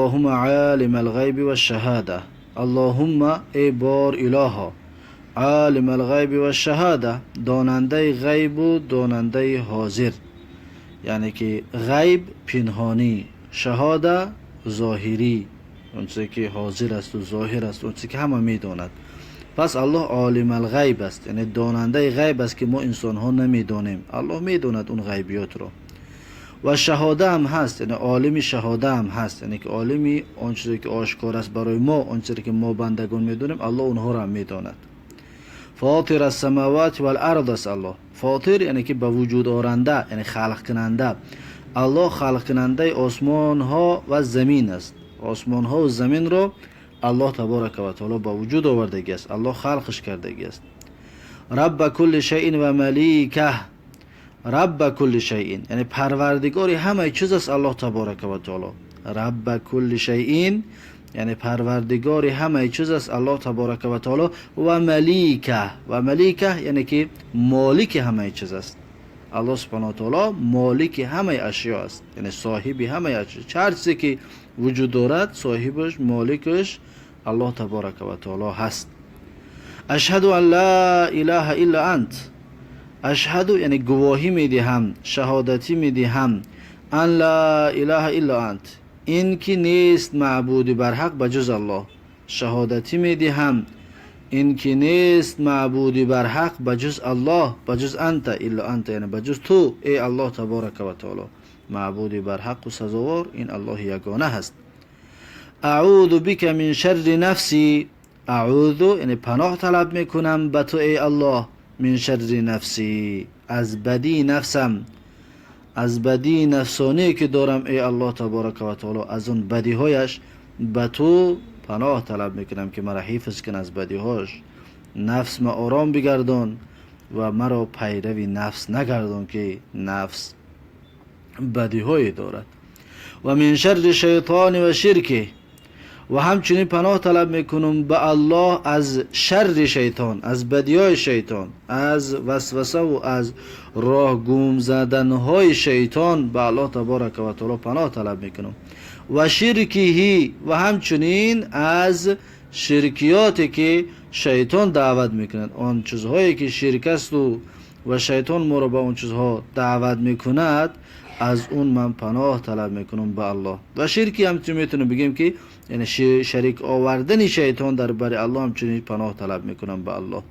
اللهم عالم الغیب والشهاده. اللهم ای بار الها، عالم الغیب والشهاده، داننده غیب و داننده حاضر، یعنی که غیب پنهانی، شهاده ظاهری، اون چیزی که حاضر است و ظاهر است، اون چیزی که همه میداند. پس الله عالم الغیب است، یعنی داننده غیب است که ما انسان ها نمیدانیم، الله میداند اون غیبیات را. و شهاده هم هست، یعنی عالم شهاده هم هست، یعنی که عالمی آن چیزی که آشکار است برای ما، آن چیزی که ما بندگان میدونیم، الله اونها را هم میداند. فاطر السماوات والارض است الله. فاطر یعنی که به وجود آرنده، یعنی خلق کننده. الله خلق کننده آسمان ها و زمین است. آسمان ها و زمین را الله تبارک و تعالی به وجود آوردگی است، الله خلقش کردگی است. رب کل شیء و ملیکه. رب کل شیء یعنی پروردگار همه چیز است الله تبارک و تعالی. رب کل شیء یعنی پروردگار همه چیز است الله تبارک و تعالی. و ملیکه، و ملیکه یعنی که مالک همه چیز است. الله سبحانه و تعالی مالک همه اشیا است، یعنی صاحب همه اشیا. هر چیزی که وجود دارد صاحبش، مالکش الله تبارک و تعالی هست. اشهد ان لا اله الا انت. اشهد یعنی گواهی میدهم، شهادتی میدهم، ان لا اله الا انت، این که نیست معبودی برحق بجز الله. شهادتی میدهم این که نیست معبودی برحق بجز الله، بجز انت، الا انت یعنی بجز تو ای الله تبارک و تعالی. معبودی برحق و سزاوار این الله یگانه هست. اعوذ بک من شر نفسی. اعوذ یعنی پناه طلب میکنم به تو ای الله، من شر نفسی، از بدی نفسم، از بدی نفسانی که دارم ای الله تبارک و تعالی، از اون بدیهایش به تو پناه طلب میکنم که مرا حفظ کن از بدیهاش. نفس ما آرام بگردان و مرا پیروی نفس نگردان که نفس بدیهایی دارد. و من شر شیطان و شرکه. و همچنین پناه طلب میکنم به الله از شر شیطان، از بدیهای شیطان، از وسوسه و از راه گم زدنهای شیطان به الله تبارک و تعالی پناه طلب میکنم. و شرکهی، و همچنین از شرکیاتی که شیطان دعوت میکند، آن چیزهایی که شرک است و شیطان ما را به آن چیزها دعوت میکند، از اون من پناه طلب میکنم به الله. و شرکی هم میتونم بگیم که یعنی شریک آوردن شیطان در بر الله، همچنین پناه طلب میکنم به الله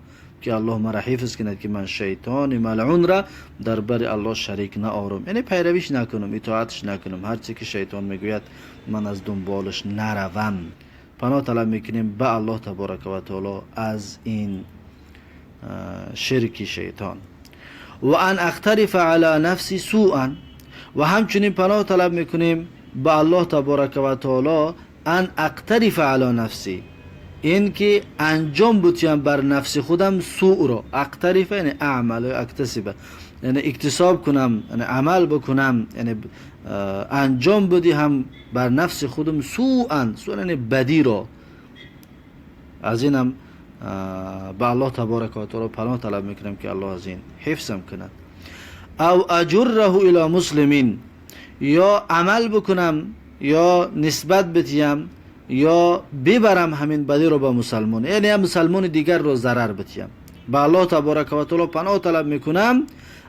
که الله مرا حفظ کند که من شیطان ملعون را در بر الله شریک نآرم، یعنی پیرویش نکنم، اطاعتش نکنم، هر چی که شیطان میگوید من از دنبالش نروم. پناه طلب میکنیم به الله تبارک و تعالی از این شرک شیطان. و ان اقترف علی نفسی سوءا. و همچنین پناه طلب میکنیم به الله تبارک و تعالی ان اقترف علی نفسی، این که انجام بتیم بر نفس خودم سوء را. اقترف یعنی اعمل، اکتسب یعنی اکتساب کنم، یعنی عمل بکنم، یعنی انجام بدهم بر نفس خودم سوءا، سوء یعنی بدی را. از اینم به الله تبارک و تعالی پناه طلب میکنم که الله از این حفظم کند. او اجره الی مسلمین، یا عمل بکنم یا نسبت بتیم یا ببرم همین بدی رو به مسلمان، یعنی مسلمان دیگر رو ضرر بتیم. به الله تبارک و تعالی پناه طلب میکنم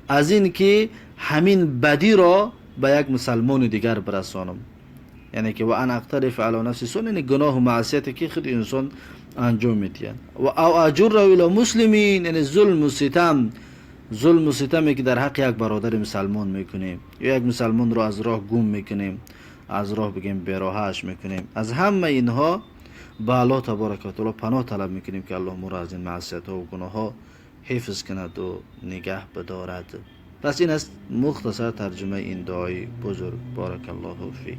از این که همین بدی را به یک مسلمان دیگر برسانم، یعنی که و ان اقترف علی نفسی سوء، یعنی گناه و معصیتی که خود انسان انجام میدهد. و او اجره الی مسلمین، یعنی ظلم و ستم، ظلم و ستمی که در حق یک برادر مسلمان میکنیم یا یک مسلمان رو از راه گم میکنیم، از راه بگیم بیراهش میکنیم، از همه اینها به الله تبارک و تعالی پناه طلب میکنیم که الله ما را از این معصیت ها و گناه ها حفظ کند و نگه بدارد. پس این است مختصر ترجمه این دعای بزرگ. بارک الله فیک.